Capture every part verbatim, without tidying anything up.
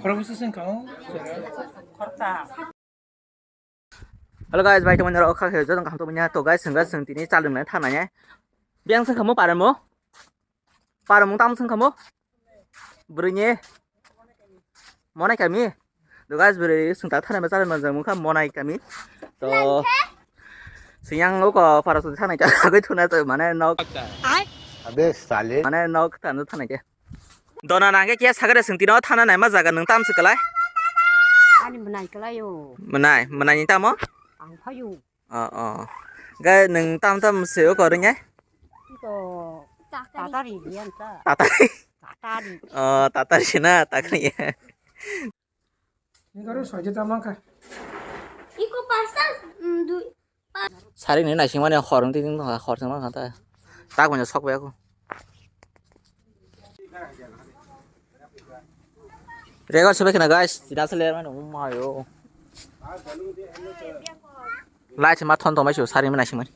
Khoroksa sengkha o. Hello guys, bai tongmani rok kha khe jotong kaham tongmani to guys, sengga seng tini chalung nai thana ye. Biang sengkha mo paramo. Paramo tam sengkha mo. Bwrwi ni. Monai kami. To guys, bwrwi sengta thana ma chalung ma jang mukha monai kami. To siyang o ko para thana ka agoi thuna to mane nok. Abe sale. Mane nok thana thana ke. Dona nangke kiya sagare sengtino thana naima jaga nwng tam se kwlai? Ani mwnai kwlai o. Mwnai, mwnai ni tamo? Ang phaio. O, o. Ga nwng tam tam se o koreng ai? Iko tatari diyan ta. Tatari. Tatari. O, tatari sina takri. Ni garo soide ta mangkha. Iko pasta, mm, du-, Sari ni naising mani hor wng tini hor se mangkha ta. Tak manya sok bai aku. Rega se bai khna guys, tidak se ler mani um mayo. Lai se ma thon thon bai su sari mani naising mani.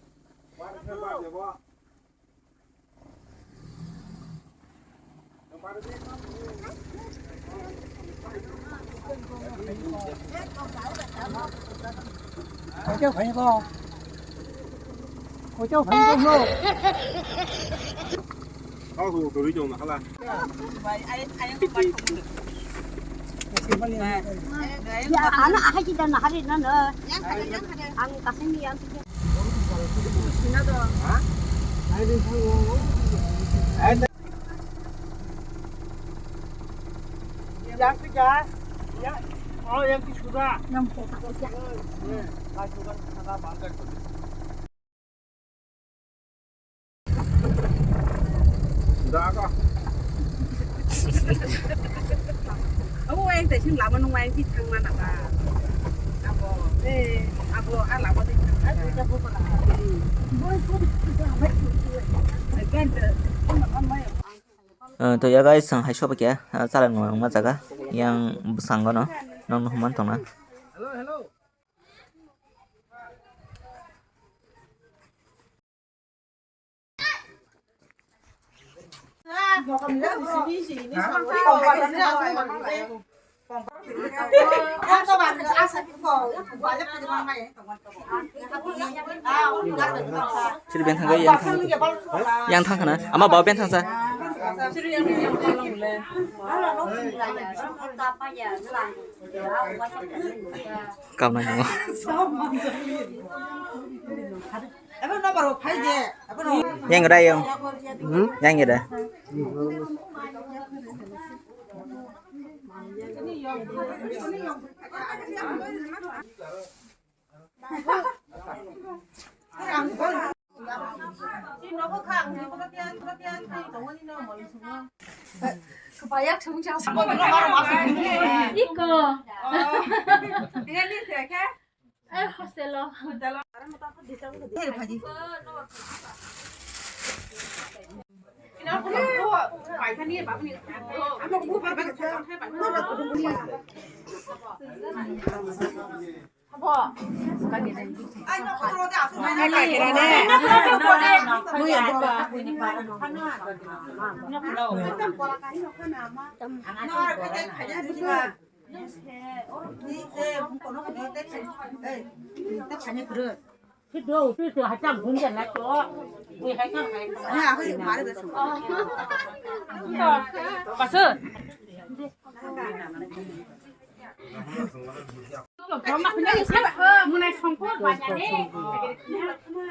Ano ahai kita nahari na na. Ang kasih ni yang. Abo wayang taising lama nung wayang ti thang mana ba. Abo, eh, abo a lama ti thang mana. Eh, to ya guys, ang hai soba kya, ah, chala nung ma jaga, yang bwskango no, nong nung man tong na. Siri beng thangkha, yang thang, yang thangkha na, ama bawa beng thangsa. Kamna nang. Yang ada yang. Yang ada. Iko. Eh, hostel o.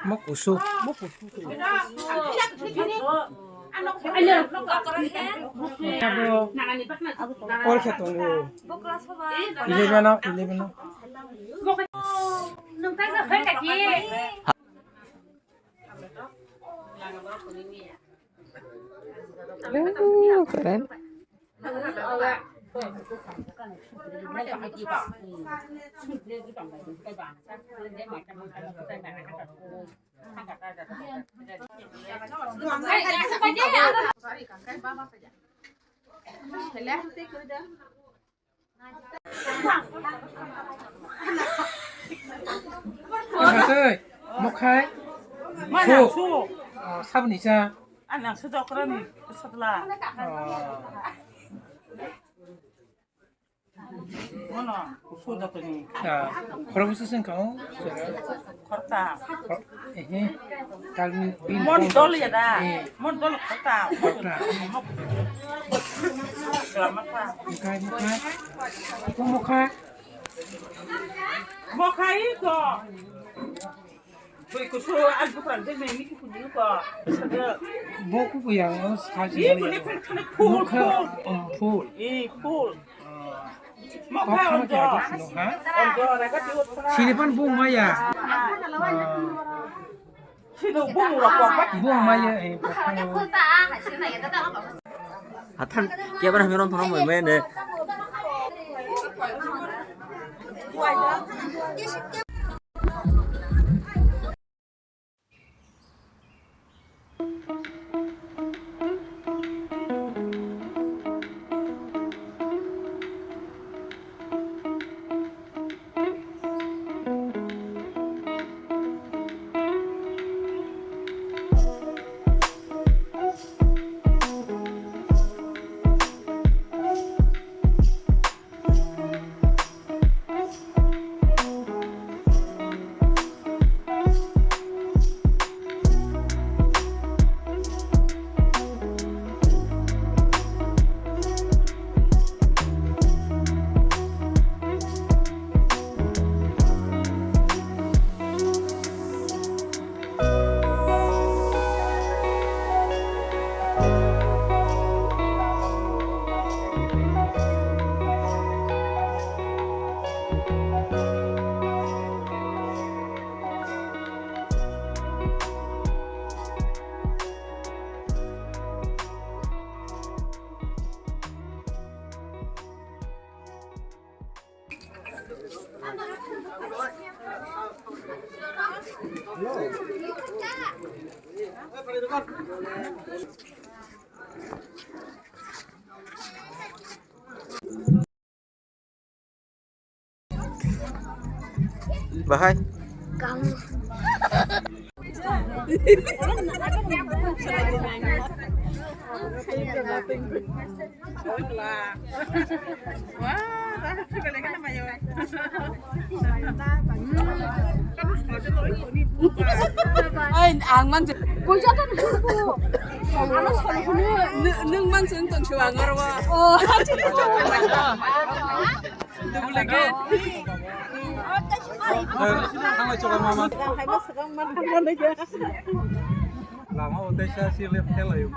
Mo kusu. Abo por khe tongo. Eleven o, eleven o. Ooh, keren. Twi, mokhai, su. Su. Oh, sabni cha. Ang nang sujok rani satla. Oh. Mono, kusu jotoni. Ah, khoroksa sengkha o, sera. Khorta. Khor-, ehe. Tal bin, bin Mon khoroksa. Dol ya da. Eh. Mon dol khorta. Khorta. Mok-, mokha. Mokha, mokha. Mokha. Mokha i to. Bui kusu al bukrang de me miki kuni ko. Bo ku yang o sa ji. Ni kuni kuni kuni full, mokha, full. Um, full. Eh, full. Ah. Mokha kok on kha do. Kya kya sino, ha? On do, rega ti utna. Sini pan bung maya. Ah. Sino bung rok kok ba. Bung maya, eh, kok kha. Hathan, kya bara hami ron thono mo me ne. Bahai. Kamu. Ai, ang man je. Kuya kan dulu. Ano sa ko ni? Nung man sen ton siwa ngarwa. Oh. Double ke. Thang lai chok mama. Lama o tei sa si lep thela yo.